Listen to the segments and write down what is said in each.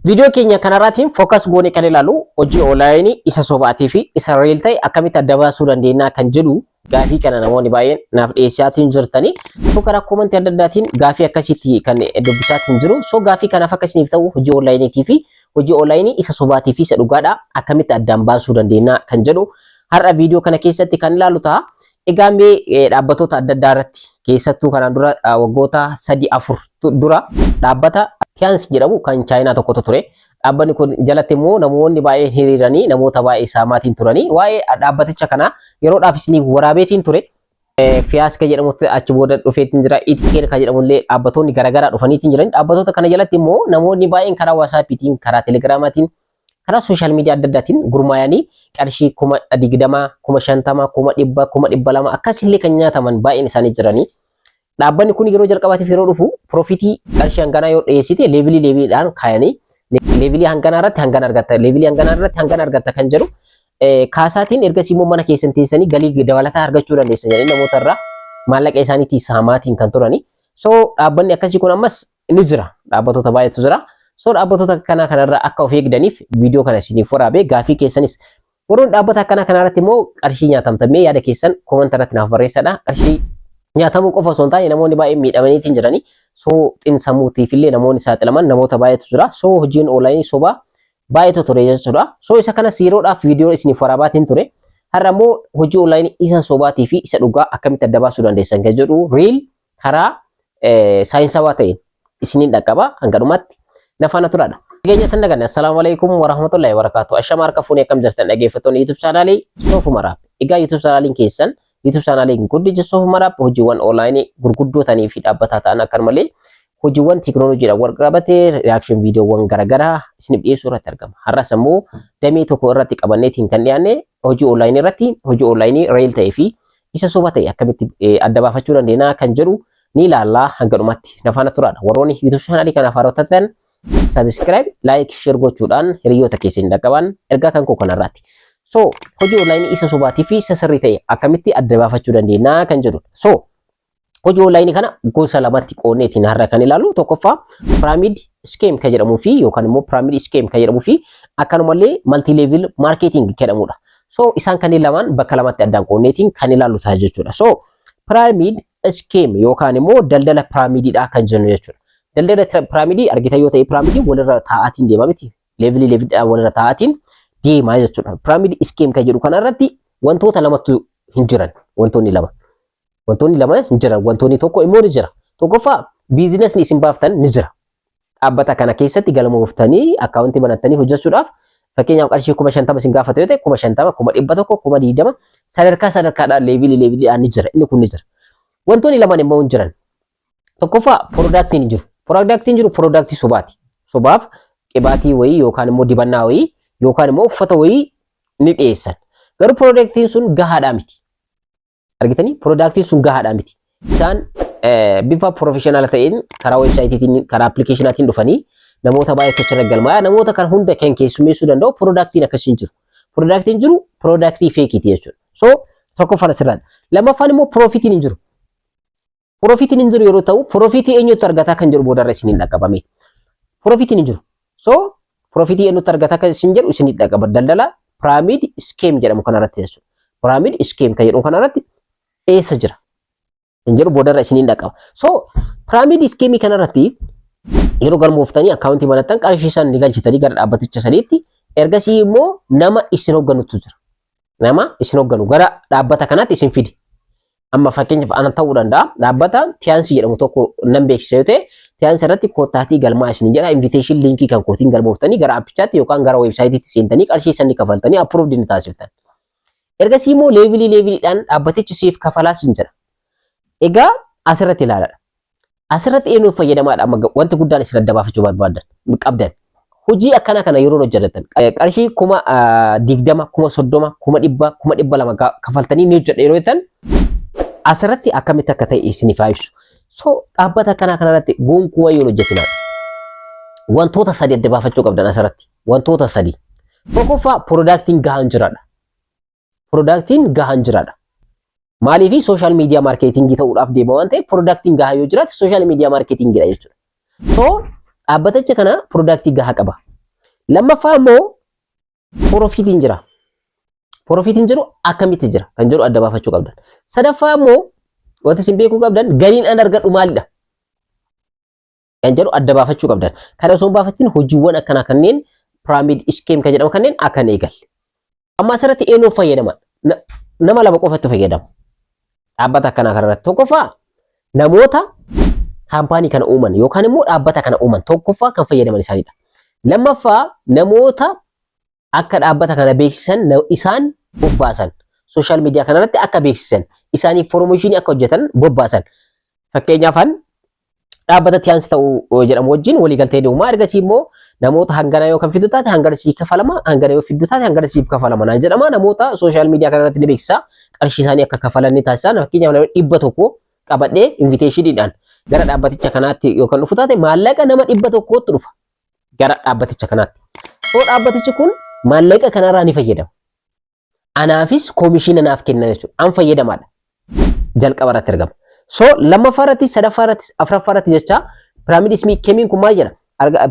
Viidiyoo keenya kanarraatiin focus goonee kan ilaalu hojii onlaayinii isa sobaatii fi isa real ta'e akkamitti adda baasuu dandeenya kan jedhu gaafii kana namoonni baay'een naaf dhiyeessaatiin jirtanii. So karaa koomantii adda addaatiin gaafii akkasiitti kan dubbisaatiin jiru. So gaafii kanaaf akka isiniif ta'u hojii onlaayiniitii fi hojii onlaayinii isa sobaatii fi isa dhugaadha akkamitti addaan baasuu dandeenya kan jedhu har'a viidiyoo kana keessatti kan ilaalu ta'a. Egaa mee dhaabbatoota adda addaa irratti, keessattuu kanaan dura waggoota 3, 4 dura dhaabbata Tiens jedhamu kan Chaayinaa tokkotu ture. Dhaabbanni kun jalatti immoo namoonni baay'een hiriiranii namoota baay'ee saamaatiin turanii, waa'ee dhaabbaticha kanaa yeroodhaaf isiniif waraabeetiin ture. Fiyaas kan jedhamutti achi booda dhufeetiin jira. Itkeen kan jedhamullee dhaabbatoonni garaagaraa dhufaniitiin jiran. Dhaabbatoota kana jalatti immoo namoonni baay'een karaa WhatsAppiitiin, karaa Telegramaatiin, karaa social media adda addaatiin gurmaayanii qarshii 20,000, 50,000, 100,000, 200,000 akkasillee kan nyaataman baay'een isaanii jiranii. Dhaabbanni kun yeroo jalqabaatiif yeroo dhufu profitii qarshii hanganaa yoo dhiyeessite, levelii leveliidhaan kaayanii, levelii hanganaa irratti hangana argatta, levelii hanganaa irratti hangana argatta kan jedhu kaasaatiin, ergasii immoo mana keessan teessanii galii dabalataa argachuu dandeessan jedhanii namoota irraa maallaqa isaaniitii saamaatiin kan turani. So dhaabbanni akkasii kun ammas ni jira. Dhaabbatoota baay'eetu jira. So dhaabbatoota akkanaa kanarraa akka of eegdaniif viidiyoo kana isiniif waraabee, gaafii keessanis warroonni dhaabbata akkanaa kanarratti immoo qarshii nyaatamtamee yaada keessan comment irratti naaf barreessadha. Qarshii nyaatamuu qofa osoo hin taane namoonni baay'een miidhamaniitiin jiranii. So xinsammuutiif illee namoonni saaxilaman namoota baay'eetu jira. So hojiin onlaayinii sobaa baay'eetu ture jechuudha. So isa kanas yeroodhaaf viidiyoo isiniif waraabaatiin ture. Har'a immoo hojii onlaayinii isa sobaatii fi isa dhugaa akkamitti adda baasuu dandeessan kan jedhu real karaa saayinsawaa ta'een isiniin dhaqqaba, hanga dhumaatti na faana turaadha. Nageenya sin daganne. Assalaamu alaikum warahmatullahi wabarakatuh. Ashama harka fuunee, akkam jirtan dhaggeeffattoonni YouTube chaanaalii Soofuma Raap? Egaa YouTube chaanaaliin keessan, YouTube chaanaaliin guddicha Soofuma Raap, hojiiwwan onlaayinii gurguddoo ta'anii fi dhaabbataa ta'an, akkanumallee hojiiwwan teekinooloojiidhaan wal qabatee reaction viidiyoowwan garaagaraa isiniif dhiyeessuu irratti argama. Har'as immoo damee tokko irratti qabanneetiin kan dhiyaanne hojii onlaayinii irratti, hojii onlaayinii real ta'ee fi isa soba ta'e akkamitti adda baafachuu dandeenya kan jedhu ni ilaallaa, hanga dhumaatti na faana turaadha. Warroonni YouTube chaanaalii kanaaf haaraa ta'an subscribe, like, share gochuudhaan hiriyoota keessan hin dhaqqaban ergaa kan koo kanarraati. So hojii onlaayinii isa sobaatii fi isa sirrii ta'e akkamitti adda baafachuu dandeenya kan jedhudha. So hojii onlaayinii kana gosa lamatti qoonneetiin har'a kan ilaallu, tokkoffaa pyramid scheme kan jedhamuu fi yookaan immoo pyramid scheme kan jedhamuu fi akkanumallee multi level marketing jedhamudha. So isaan kanneen lamaan bakka lamatti addaan qoonneetiin kan ilaallu ta'a jechuudha. So pyramid scheme yookaan immoo daldala piraamidiidha kan jennu jechuudha. Daldala piraamidii argita yoo ta'e, piraamidii walirra taa'aatiin deema miti. Levelii leveliidhaan walirra taa'aatiin deema jechuudha. Pyramid scheme kan jedhu kanarratti wantoota lamatu hin jiran. Wantoonni lama. Wantoonni lama hin jiran. Wantoonni tokko immoo ni jira. Tokkoffaa, businessni isin baaftan ni jira. Dhaabbata kana keessatti galmooftanii akkaawuntii banattanii hojjechuudhaaf, fakkeenyaaf qarshii 50,000 isin gaafate yoo ta'e, 50,000, 100,000, 20,000, sadarkaa sadarkaadhaan, levelii leveliidhaan ni jira. Inni kun ni jira. Wantoonni lamaan immoo hin jiran. Tokkoffaa, productiin hin jiru. Productiin jiru productii sobaati. Sobaaf qibaatii wayii yookaan immoo dibannaa wayii yookaan immoo uffata wayii ni dhiyeessan. Garuu productiin sun gahaadhaa miti. Argitanii, productiin sun gahaadhaa miti. Isaan bifa professional ta'een karaa weebsaayitiitiin, karaa applicationaatiin dhufanii namoota baay'ee achirra galmaa'aa, namoota kan hunda kan keessummeessuu danda'u productiin akkasii hin jiru. Productiin jiru productii fakeiiti jechuudha. So tokkoffaan asirraadha. Lammaffaan immoo profitiin hin jiru. Profitiin hin jiru yeroo ta'u, profitii eenyutu argataa kan jedhu boodarra isiniin dhaqqabame. Profitiin hin jiru. So profitii eenyutu argataa kan isin jedhu isiniin dhaqqaba. Daldala pyramid scheme jedhamu kanarratti jechuudha. Pyramid scheme kan jedhamu kanarratti eessa jira? Hin jedhu boodarra isiniin dhaqqaba. So pyramid scheme kanarratti yeroo galmooftanii akkaawuntii banattan, qarshii san ni galchitanii gara dhaabbaticha saniitti, ergasii immoo nama isin hoogganutu jira. Nama isin hoogganu gara dhaabbata kanaatti isin fidi. Amma fakkeenyaaf ana ta'uu danda'a. Dhaabbata Tiyaansii jedhamu tokko nan beeksisa yoo ta'e, Tiyaansii irratti koottaatii galmaa isin jedha. Invitation linkii kan kootiin galmooftanii gara appichaatti yookaan gara weebsaayitiitti seentanii qarshii sanii kafaltanii approved ni taasiftan. Ergasii immoo levelii leveliidhaan dhaabbatichi siif kafalaa sin jedha. Egaa asirratti ilaaladha. Asirratti eenyuuf fayyadamaadha amma wanti guddaan isin adda baafachuu barbaadan qabdan? Hojii akkana kana yeroo hojjetan qarshii 20,000, 30,000, 100,000, 200,000 kafaltanii ni hojjedha yeroo jettan, asirratti akkamitti akka ta'e isiniif haa ibsu. So dhaabbata akkanaa kanarratti gonkumaa yoo hojjetinaadha. Wantoota sadi adda baafachuu qabdan asirratti. Wantoota sadi. Tokkoffaa, productiin gahaan jiraadha. Productiin gahaan jiraadha. Maaliif? Social media marketingii ta'uudhaaf deema waan ta'eef, productiin gahaa yoo jiraate social media marketingiidha jechuudha. So dhaabbaticha kana productii gahaa qaba. Lammaffaa immoo profitiin jira. Profitiin jiru akkamitti jira kan jedhu adda baafachuu qabdan. Sadaffaa immoo wanti isin beekuu qabdan, galiin an argadhu maalidha kan jedhu adda baafachuu qabdan. Kana osoo hin baafatin hojiiwwan akkanaa kanneen pyramid scheme kan jedhamu kanneen akka hin eegalle. Amma asirratti eenyuuf fayyadama? Nama lama qofatti fayyadama dhaabbata akkanaa kanarratti. Tokkoffaa, namoota kaampaanii kana uuman yookaan immoo dhaabbata kana uuman tokkoffaa kan fayyadaman isaanidha. Lammaffaa, namoota akka dhaabbata kana beeksisan isaan bobbaasan, social media kanarratti akka beeksisan, isaaniif promotionii akka hojjetan bobbaasan. Fakkeenyaaf, dhaabbata Tiens ta'uu jedhamu wajjin waliigaltee deemumaa, ergasii immoo namoota hangana yoo kan fidu taate hangana siif kafalama, hangana yoo fiddu taate hangana siif kafalama naan jedhama. Namoota social media kanarratti ni beeksisa, qarshii isaanii akka kafalan ni taasisa. Fakkeenyaaf, nama 100 qabadhee invitationiidhaan gara dhaabbaticha kanaatti yoo kan dhufu taate, maallaqa nama 100tti dhufa gara dhaabbaticha kanaatti. So dhaabbatichi kun maallaqa kanarraa ni fayyadama. Anaafis koomishina naaf kenna jechuudha. An fayyadamaadha. Jalqaba irratti argama. So lammaffaa irratti, sadaffaa irratti, afuraffaa irratti jecha pyramid schemeiin kun maal jedha?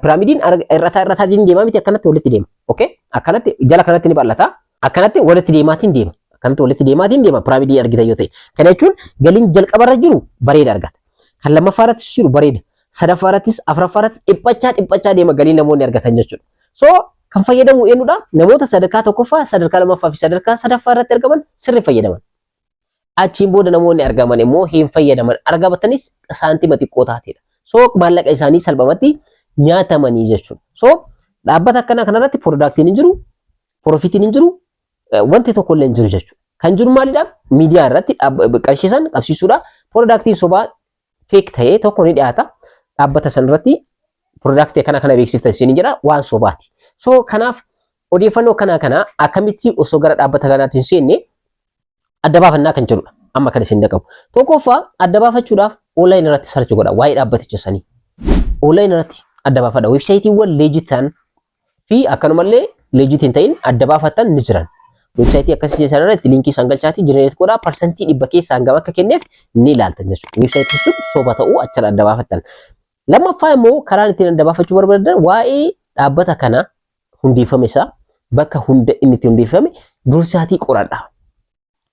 Pyramidiin irrataa irrataatiin deemaa miti, akkanatti walitti deema. Okay? Akkanatti jala kanatti ni bal'ata. Akkanatti walitti deemaatiin deema. Akkanatti walitti deemaatiin deema piraamidii argitan yoo ta'e. Kana jechuun galiin jalqaba irra jiru bareeda argata. Kan lammaffaa irrattis jiru bareeda. Sadaffaa irrattis, afuraffaa irrattis dhiphachaa dhiphachaa deema galiin namoonni argatan jechuudha. So kan fayyadamu eenyudha? Namoota sadarkaa tokkoffaa, sadarkaa lammaffaa fi sadarkaa sadaffaa irratti argaman sirri fayyadaman. Achiin booda namoonni argaman immoo hin fayyadaman. Argamatanis saantima xiqqoo taatedha. So maallaqa isaanii salphumatti nyaatamanii jechuudha. So dhaabbata akkanaa kanarratti productiin hin jiru, profitiin hin jiru, wanti tokko illee hin jiru jechuudha. Kan jiru maalidha? Miidiyaa irratti qarshii san qabsiisuudha. Productiin sobaa fake ta'ee tokko ni dhiyaata. Dhaabbata sanarratti productii kana kana beeksiftan isin jedha, waan sobaati. So kanaaf odeeffannoo kanaa kana akkamitti osoo gara dhaabbata kanaatti hin seenne adda baafannaa kan jirudha. Amma kan isin dhaqabu. Tokkoffaa, adda baafachuudhaaf online irratti search godha waa'ee dhaabbaticha sanii. Online irratti adda baafadha. Websiteiiwwan legit ta'an fi akkanumallee legit hin ta'in adda baafattan ni jiran. Websiteii akkasii sana irratti linkii isaan galchaatii generate godhaa, 100% keessaa hangam akka kenneef ni ilaaltan jechuudha. Websiteiin sun soba ta'uu achirra adda baafattan. Lammaffaa immoo karaan ittiin adda baafachuu barbaadan, waa'ee dhaabbata kana hundeeffame isaa, bakka hunda inni itti hundeeffame dursaatii qoradha.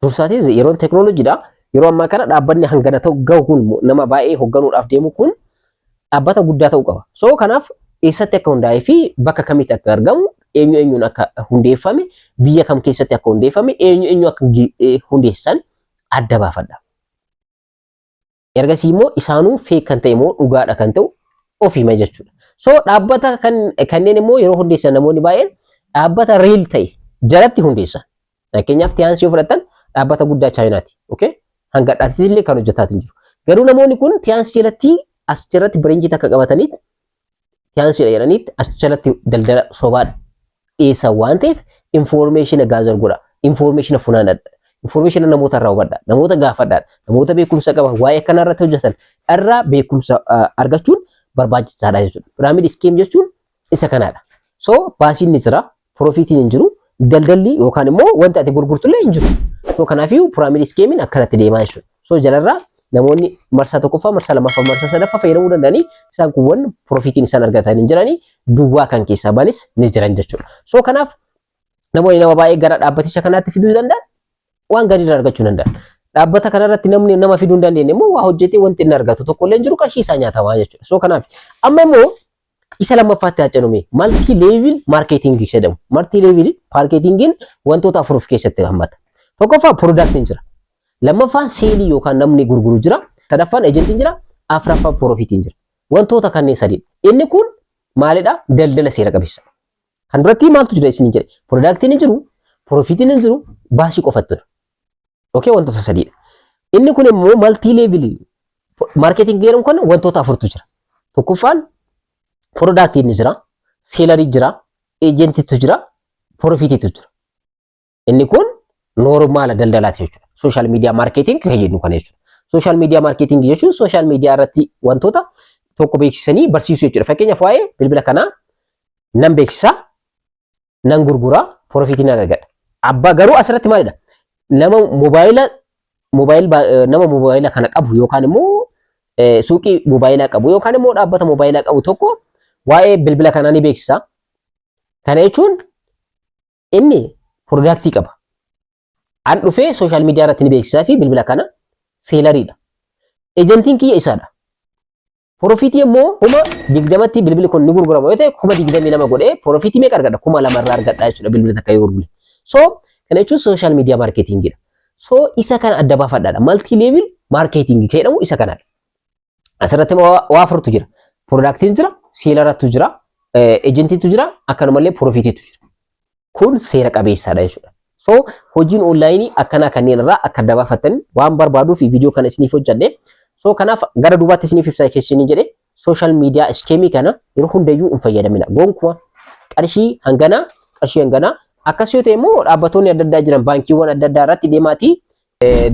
Dursaatii yeroon teekinooloojiidha. Yeroo ammaa kana dhaabbanni hangana ta'u gahu kun, nama baay'ee hoogganuudhaaf deemu kun, dhaabbata guddaa ta'uu qaba. So kanaaf eessatti akka hundaa'ee fi bakka kamitti akka argamu, eenyu eenyuun akka hundeeffame, biyya kam keessatti akka hundeeffame, eenyu eenyu akka hundeessan adda baafadha. Ergasii immoo isaanuu fake kan ta'e immoo dhugaadha kan ta'u ofiima jechuudha. So dhaabbata kan kanneen immoo yeroo hundeessan namoonni baay'een dhaabbata real ta'e jalatti hundeessan. Fakkeenyaaf, Tiens yoo fudhattan dhaabbata guddaa Chaayinaati. Okay? Hanga dhaatis illee kan hojjetaatiin jiru. Garuu namoonni kun Tiens jalatti as jalatti branchii takka qabataniit Tiensiidha jedhaniit as jalatti daldala sobaa dhiyeessan waan ta'eef, information gather godha. Information funaanadha. Information namoota irraa hubadha. Namoota gaafadha. Namoota beekumsa qaban, waa'ee akkanaa irratti hojjetan irraa beekumsa argachuun barbaachisaadha jechuudha. Pyramid scheme jechuun isa kanaadha. So baasiin ni jira, profitiin hin jiru, daldalli yookaan immoo wanti ati gurgurtullee hin jiru. So kanaafiyyuu pyramid schemeiin akkanatti deemaa jechuudha. So jalarraa namoonni marsaa tokkoffaa, marsaa lammaffaa, marsaa sadaffaa fayyadamuu danda'anii, isaan kuuwwan profitiin isaan argatan hin jiranii, duwwaa kan keessaa banis ni jiran jechuudha. So kanaaf namoonni nama baay'ee gara dhaabbaticha kanaatti fiduu danda'an waan gaarii irraa argachuu danda'an. Dhaabbata kanarratti namni nama fiduu hin dandeenye immoo waa hojjetee wanti inni argatu tokko illee hin jiru, qarshii isaa nyaatamaa jechuudha. So kanaaf amma immoo isa lammaffaatti haa cenume, multi level marketingii jedhamu. Multi level marketingiin wantoota afur of keessatti hammata. Tokkoffaa, productiin jira. Lammaffaan, sellerii yookaan namni gurguru jira. Sadaffaan, agentiin jira. Afuraffaan, profitiin jira. Wantoota kanneen sadii. Inni kun maalidha? Daldala seera qabeessa. Kan duratti maaltu jira isin jedhe? Productiin hin jiru, profitiin hin jiru, baasii qofatu jira. Okay, wantoota sadiidha. Inni kun immoo multi level marketingii jedhamu kun wantoota afurtu jira. Tokkoffaan, productiin ni jira, sellerii jira, agentiitu jira, profitiitu jira. Inni kun normal daldalaati jechuudha. Social media marketing kan jennu kana jechuudha. Social media marketing jechuun social media irratti wantoota tokko beeksisanii barsiisuu jechuudha. Fakkeenyaaf, waa'ee bilbila kanaa nan beeksisaa, nan gurguraa, profitii nan argadha. Abbaa garuu asirratti maalidha? Nama moobaayila mobile nama moobaayila kana qabu yookaan immoo suuqii moobaayilaa qabu yookaan immoo dhaabbata moobaayilaa qabu tokko waa'ee bilbila kanaa ni beeksisa. Kana jechuun inni productii qaba. An dhufee social media irratti ni beeksisaa fi bilbila kana selleriidha. Agentiin kiyya isaadha. Profitii immoo 20,000tti bilbilli kun ni gurgurama yoo ta'e, 22,000 godhee profitii meeqa argadha? 2,000 irraa argadha jechuudha bilbila takka yoo gurgure. So kana jechuun social media marketingidha. So isa kana adda baafadhaadha. Multi level marketing jedhamu isa kanadha. Asirratti waa afurtu jira. Productiin jira, selleratu jira, agentiitu jira, akkanumallee profitiitu jira. Kun seera qabeessaadha jechuudha. So hojiin onlineii akkanaa kanneen irraa akka adda baafattan waan barbaaduu fi viidiyoo kana isiniif hojjedhe. So kanaaf gara duubaatti isiniif ibsaa keessanii jedhe, social media scamii kana yeroo hundayyuu hin fayyadamina. Gonkumaa qarshii hanganaa, qarshii hanganaa akkas yoo ta'e immoo, dhaabbattoonni adda addaa jiran, baankiiwwan adda addaa irratti deemaatii,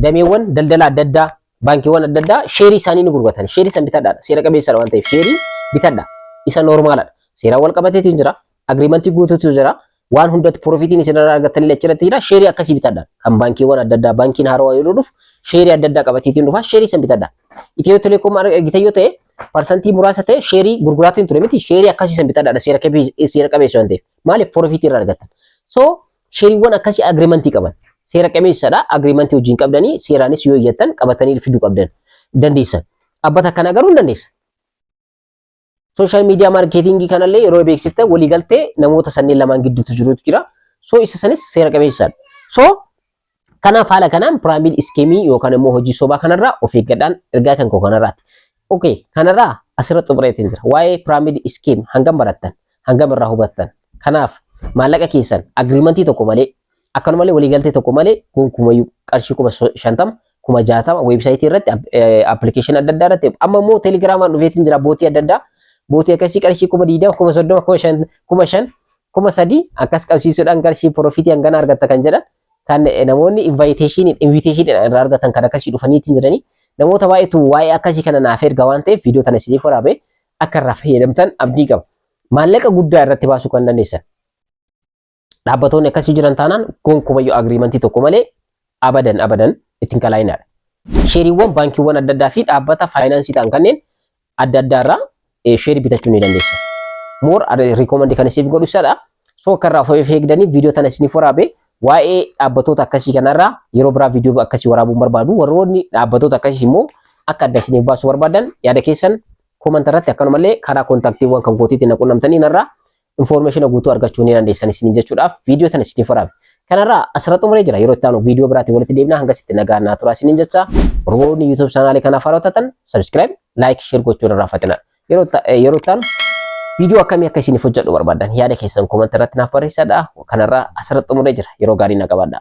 dameewwan daldala adda addaa, baankiiwwan adda addaa shareii isaanii ni gurguratan. Shareii san bitadhaadha. Seera qabeessadha waan ta'eef shareii bitadha. Isa normaladha. Seeraan wal qabateetiin jira. Agreementii guutuutu jira. Waan hundatti profitiin isin irraa argattan illee achirratti jira. Shareii akkasii bitadha. Kan baankiiwwan adda addaa, baankiin haarawaa yeroo dhufu shareii adda addaa qabateetiin dhufa. Shareii san bitadha. Itiyoo Telekoom argite yoo ta'e, percentii muraasa ta'e shareii gurguraatiin ture miti, shareii akkasii san bitadhaadha, seera qabeessa waan ta'eef. Maaliif? Profitii irraa argattan. So shareiiwwan akkasii agreementii qaban. Seera qabeessadha. Agreementii wajjin qabdanii seeraanis yoo iyyattan qabatanii fiduu qabdan dandeessan. Dhaabbata kana garuu hin dandeessan. Social media marketingii kanallee yeroo beeksiftan waliigaltee namoota sanneen lamaan gidduutu jirutu jira. So isa sanis seera qabeessaadha. So kanaaf haala kanaan pyramid schemeii yookaan immoo hojii sobaa kanarraa of eeggadhaan ergaa kan koo kanarraati. Okay, kanarraa asirratti xumureetiin jira. Waa'ee pyramid scheme hangam barattan, hangam irraa hubattan? Kanaaf maallaqa keessan agreementii tokko malee, akkanumallee waliigaltee tokko malee, gonkumayyuu qarshii 50,000, 60,000 websiteii irratti, applicationii adda addaa irratti, amma immoo Telegramaan dhufeetiin jira, botii adda addaa, botii akkasii qarshii 20,000, 30,000, 5,000, 5,000, 3,000 akkas qabsiisuudhaan qarshii profitii hangana argatta kan jedhan, kan namoonni invitationii irraa argatan kan akkasii dhufaniitiin jiranii, namoota baay'eetu waa'ee akkasii kana naaf erga waan ta'eef viidiyoo tana isiniif waraabee akka irraa fayyadamtan abdii qaba. Maallaqa guddaa irratti baasuu kan dandeessan. Dhaabbatoonni akkasii jiran taanaan gonkumayyuu agreementii tokko malee abadan abadan ittiin kalaa'inaadha. Shareiiwwan baankiiwwan adda addaa fi dhaabbata financeii ta'an kanneen adda addaa irraa shareii bitachuu ni dandeessa. More recommend kan isiniif godhu isadha. So akka irraa of eegdanii viidiyoo tana isiniif waraabee, waa'ee dhaabbatoota akkasii kanarraa yeroo biraa viidiyoo akkasii waraabuun barbaadu. Warroonni dhaabbatoota akkasii immoo akka adda isiniif baasuu barbaadan, yaada keessan comment irratti, akkanumallee karaa contactiiwwan kan kootiitiin na qunnamtanii narraa informationa guutuu argachuu ni dandeessan isiniin jechuudhaaf viidiyoo tana isiniif waraabe. Kanarraa asirratti xumuree jira. Yeroo itti aanu viidiyoo biraatiin walitti deebina. Hanga sitti nagaa naa turaa isiniin jecha, warroonni YouTube channelii kanaaf haaraa taatan subscribe, like, share gochuu irraa fatina. Yeroo itti aanu viidiyoo akkamii akka isiniif hojjedhu barbaadan yaada keessan comment irratti naaf barreessadha. Kanarraa asirratti xumuree jira. Yeroo gaarii na qabaadha.